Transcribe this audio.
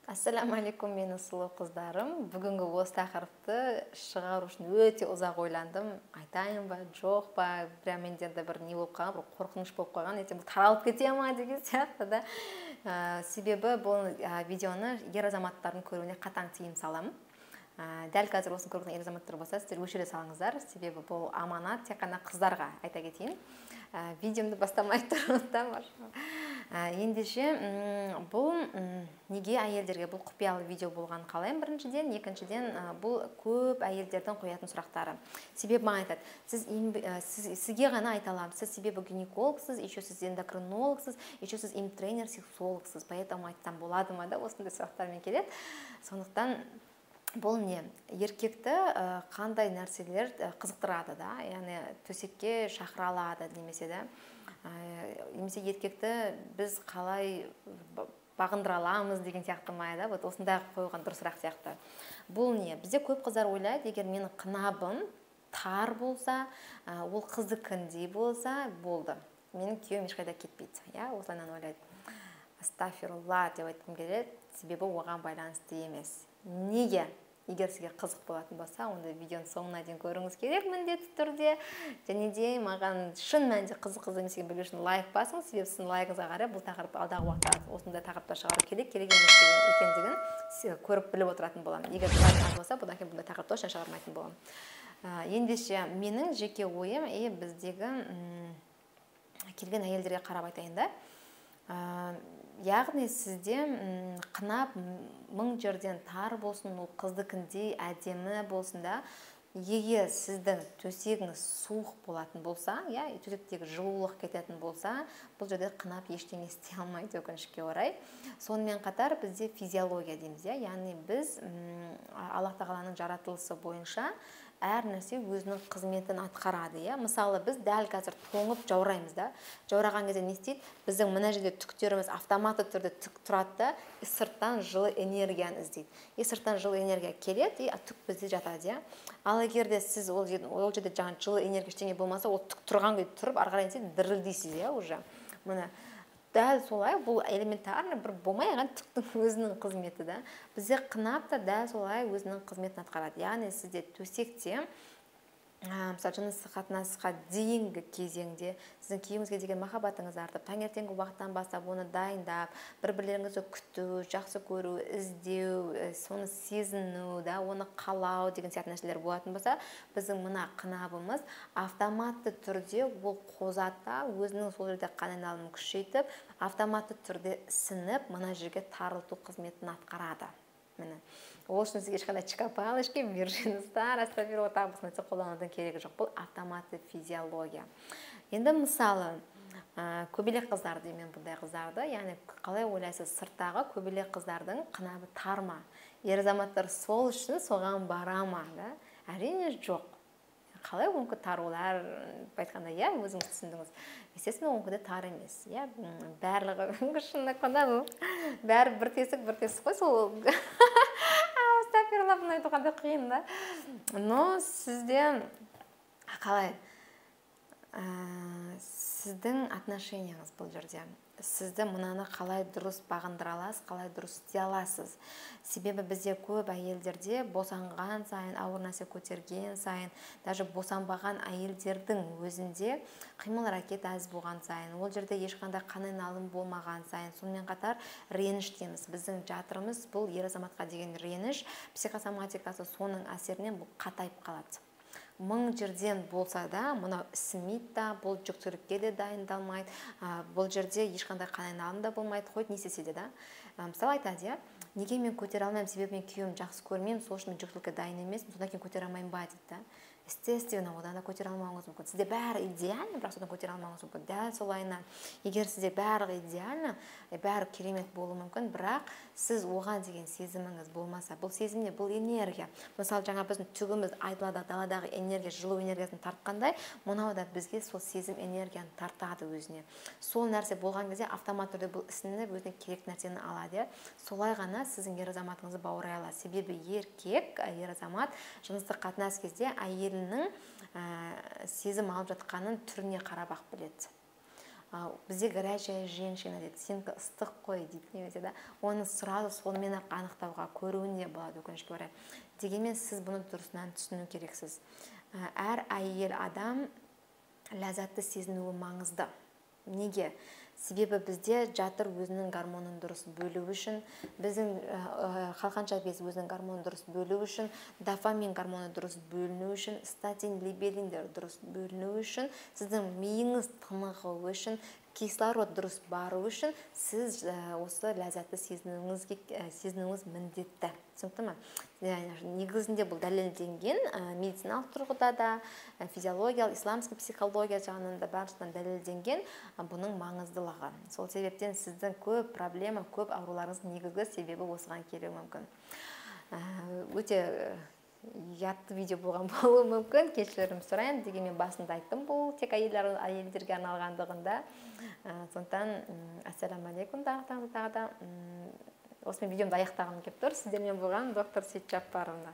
Ассаляму менің сұлу қыздарым. Бүгінгі осы тақырыпты шығару үшін өте ұзақ ойландым. Айтайын ба, жоқ па, прям менде де бір не болып қалған, бір қорқыныш болып қалған, ертең бұл таралып кете ма деген сияқты да. Себебі бұл видеоны ер азаматтардың көруіне қатаң тыйым саламын. Дәл қазір осыны көріп ер азаматтар болса, сіздер өшіре салыңыздар, себебі бұл аманат тек қана қыздарға, айта кетейін. Видеомды бастамай тұрғанда. Ендеше, бұл неге әйелдерге бұл құпиялы видео болғанын қалаймын біріншіден, екіншіден, бұл көп әйелдердің қоятын сұрақтары. Себебі маған айтады, сізге ғана айта аламын, сіз себебі гинекологсыз, еще сіз эндокринологсыз, еще сіз имтренер, сексологсыз, поэтому айтсам болады ма да, осындай сұрақтармен келеді. Сондықтан бұл не? Еркекті қандай нәрселер қызықтырады да, яғни төсекке шақыра алады немесе да, немесе еркекті біз қалай бағындыра аламыз деген сияқты ма да, вот осындай қойған дұрысырақ сияқты. Бұл не? Бізде көп қыздар ойлайды, егер менің қынабым тар болса, ол қыздікіндей болса, болды, менің күйеуім ешқайда кетпейді, иә, осылайынан ойлайды. Астафирулла деп айтқым келеді, себебі оған байланысты емес. Неге? Егер сізге қызық болатын болса, онда видеоның соңына дейін көруіңіз керек міндетті түрде. Және де маған шын мәнінде қызық қызық емес екенін білу үшін лайк басыңыз, себебі сіздің лайкыңызға қарай бұл тақырып алдағы уақытта осындай тақырыптар шығару керек, керек емес екендігін көріп біліп отыратын боламын. Егер лайк аз болса, бұдан кейін бұндай тақырыпты точно шығармайтын боламын. Ендеше, менің жеке ойым, біздегі келген әйелдерге қарап айтайын да. Яғни сізде қынап мың жерден тар болсын, ол қыздікіндей әдемі болсын да, егер сіздің төсегіңіз суық болатын болса, иә, төсектегі жылулық кететін болса, бұл жерде қынап ештеңе істей алмайды, өкінішке орай. Сонымен қатар бізде физиология дейміз, иә, яғни біз Аллах тағаланың жаратылысы бойынша әр нәрсе өзінің қызметін атқарады, иә. Мысалы, біз дәл қазір тоңып жаураймыз да. Жаураған кезде не істейді? Біздің мына жерде түктеріміз автоматты түрде түк тұрады да, сырттан жылы энергияны іздейді. И сырттан жылы энергия келеді, и түк бізде жатады, иә. Ал егер де сіз ол жерде жаңа жылы энергия ештеңе болмаса, ол түк тұрған күйі тұрып, ары қарай не істейді? Дірілдейсіз, иә, уже. Міне дәл солай, бұл элементарно бір болмай қалған түктің өзінің қызметі да. Бізде қынап та дәл солай өзінің қызметін атқарады. Яғни сізде төсекте, мысалы, жыныстық қатынасқа дейінгі кезеңде сіздің күйеуіңізге деген махаббатыңыз артып, таңертеңгі уақыттан бастап оны дайындап, бір-бірлеріңізді күту, жақсы көру, іздеу, соны сезіну, да, оны қалау деген сияқты нәрселер болатын болса, біздің мына қынабымыз автоматты түрде ол қозады да, өзінің сол жерде қан айналымын күшейтіп, автоматты түрде ісініп, мына жерге тарылту қызметін атқарады. Міне. Ол үшін сізге ешқандай чика-палочки, виржинстар, астафирулла, тағы басқа нәрсе қолданудың керегі жоқ. Бұл автоматты физиология. Енді мысалы, көбелек қыздар деймін бұндай қыздарды, яғни қалай ойлайсыз, сырттағы көбелек қыздардың қынабы тар ма? Ер азаматтар сол үшін соған бара ма, да? Әрине жоқ. Қалай онікі тар, олар айтқанда, иә, өзіңіз түсіндіңіз. Естественно, онікі де тар емес, иә, барлығы шынын айтқанда, бәрі бір тесік, бір тесік қой, сол астафирулла, бұны айту қандай қиын да. Но сізде қалай, сіздің отношенияңыз бұл жерде, сізді мынаны қалай дұрыс бағындыра аласыз, қалай дұрыс істей аласыз. Себебі бізде көп әйелдерде босанған сайын, ауыр нәрсе көтерген сайын, даже босанбаған әйелдердің өзінде қимыл әрекет аз болған сайын, ол жерде ешқандай қан айналым болмаған сайын, сонымен қатар реніш дейміз. Біздің жатырымыз бұл ер азаматқа деген реніш, психосоматикасы, соның әсерінен бұл қатайып қалады. Мың жерден болса да, мынау ісімейді да, бұл жүктілікке де дайындалмайды, бұл жерде ешқандай қан айналым да болмайды, хоть не істесе де да. Мысалы айтады, иә, неге мен көтере алмаймын, себебі мен күйеуімді жақсы көрмеймін, сол үшін мен жүктілікке дайын емеспін, содан кейін көтере алмаймын ба дейді да. Естественно, одан да көтере алмауыңыз мүмкін. Сізде бәрі идеально, бірақ содан көтере алмауыңыз мүмкін. Дәл солайынан, егер сізде барлығы идеально, бәрі керемет болуы мүмкін, бірақ сіз оған деген сезіміңіз болмаса, бұл сезім не? Бұл энергия. Мысалы, жаңа біздің түгіміз айдалада, даладағы энергия, жылу энергиясын тартқандай, мынау да бізге сол сезім энергияны тартады өзіне. Сол нәрсе болған кезде автомат түрде бұл ісініп, өзіне керек нәрсені алады. Солай ғана сіздің ер азаматыңызды баурай алады. Себебі еркек, ер азамат жыныстық қатынас кезде әйелінің сезім алып жатқанын түріне қарап ақ біледі. Бізде горячая женщина дейді, сенікі ыстық қой дейді немесе да, оны сразу сонымен ақ анықтауға, көруіне болады, өкінішке орай. Дегенмен сіз бұны дұрысынан түсіну керексіз. Әр әйел адам ләззатты сезінуі маңызды. Неге? Себебі бізде жатыр өзінің гормонын дұрыс бөлу үшін, біздің қалқанша без өзінің гормонын дұрыс бөлу үшін, дофамин гормоны дұрыс бөліну үшін, статин, либериндер дұрыс бөліну үшін, сіздің миыңыз тынығу үшін, кислород дұрыс бару үшін сіз осы ләззатты сезінуіңіз міндетті. Түсінікті ма? Негізінде бұл дәлелденген, медициналық тұрғыда да, физиологиялық, исламский психология жағынан да, барлығынан дәлелденген бұның маңыздылығы. Сол себептен сіздің көп проблема, көп ауруларыңыздың негізгі себебі осыған келуі мүмкін. Өте ұятты видео болған болуы мүмкін, кешірім сұраймын. Дегенмен басында айттым, бұл тек әйелдерге арналғандығында. Сондықтан, ассаламу алейкум, тағы тағы да. Осымен видеомды аяқтағым келіп тұр. Сіздермен болған доктор Сейтжаппаровна.